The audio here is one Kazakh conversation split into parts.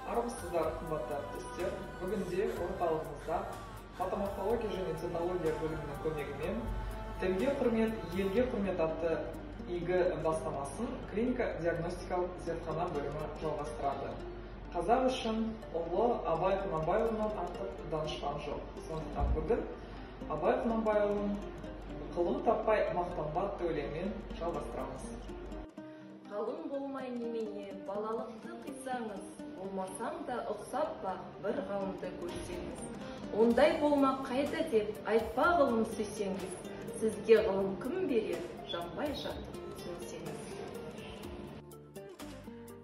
Армысыздар, қымбатты әріптестер! Бүгінде орталығымызда патоморфология және цитология бөлімінің көмегімен «Тілге құрмет, елге құрмет» атты игі бастамасын клиника диагностикалық зертхана бөлімі жалғастырады. Қазақ үшін ұлы Абай Құнанбайұлынан артық данышпан жоқ. Сондықтан бүгін Абай Құнанбайұлының «Ғылым таппай мақтанба» атты өлеңімен жалғастырамыз. Ғалым болмай немене, балалықты қисаңыз, болмасаң да ұқсап бақ бір ғалымды көрсеңіз. Ондай болмақ қайда деп айтпа ғылым сүйсеңіз, сізге ғылым кім берер, жанбай жатып сөнсеңіз.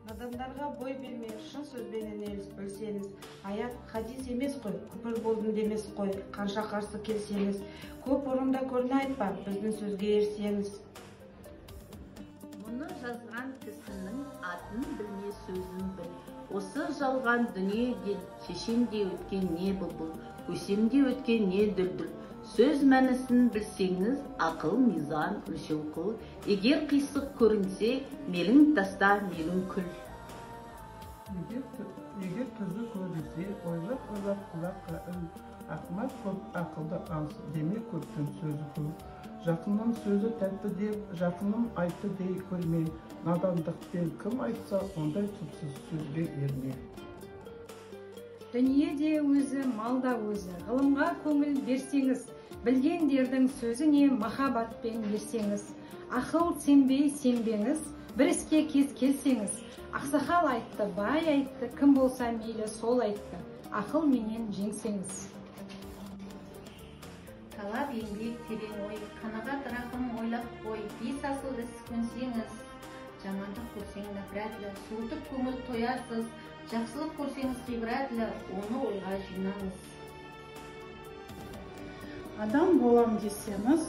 Надандарға бой берме, шын сөзбенен өлсеңіз. Аят, хадис емес қой, күпір болдым демес қой, қанша қарсы келсеңіз. Көп орында көріне айтпа, біздің сөзге ерсеңіз. Мұны жазған кісінің атын білме, сөзін біл. Осы жалған дүниеден шешем де өткен не бұлбұл, көсем де өткен не дүлдүл. Сөз мәнісін білсеңіз, ақыл мизан өлшеу қыл. Егер қисық көрінсе, мелің таста, мелің күл. Егер түзу көрінсе, ойлап-ойлап құлаққа іл. Ақымақ көп, ақылды аз деме, көптің сөзі көп. Жақынның сөзі тәтті деп, жақыным айтты дей көрме. Надандықпен кім айтса, ондай түпсіз сөзге ерме. Дүние де өзі, мал да өзі, ғылымға көңіл берсеңіз, білгендердің сөзіне махаббатпен ерсеңіз, ақыл сенбей сенбеңіз, бір іске кез келсеңіз, ақсақал айтты, бай айтты, кім болса мейлі сол айтты, ақыл менен жеңсеңіз. Талап, еңбек, терең ой, қанағат, рақым ойлап қой, бес асыл іс көнсеңіз, жамандық көрсең нәпірәтлі, суытып көңіл тоясыз, жақсылық көрсеңіз ғибратлы, оны ойға жинаңыз. Адам болам десеңіз,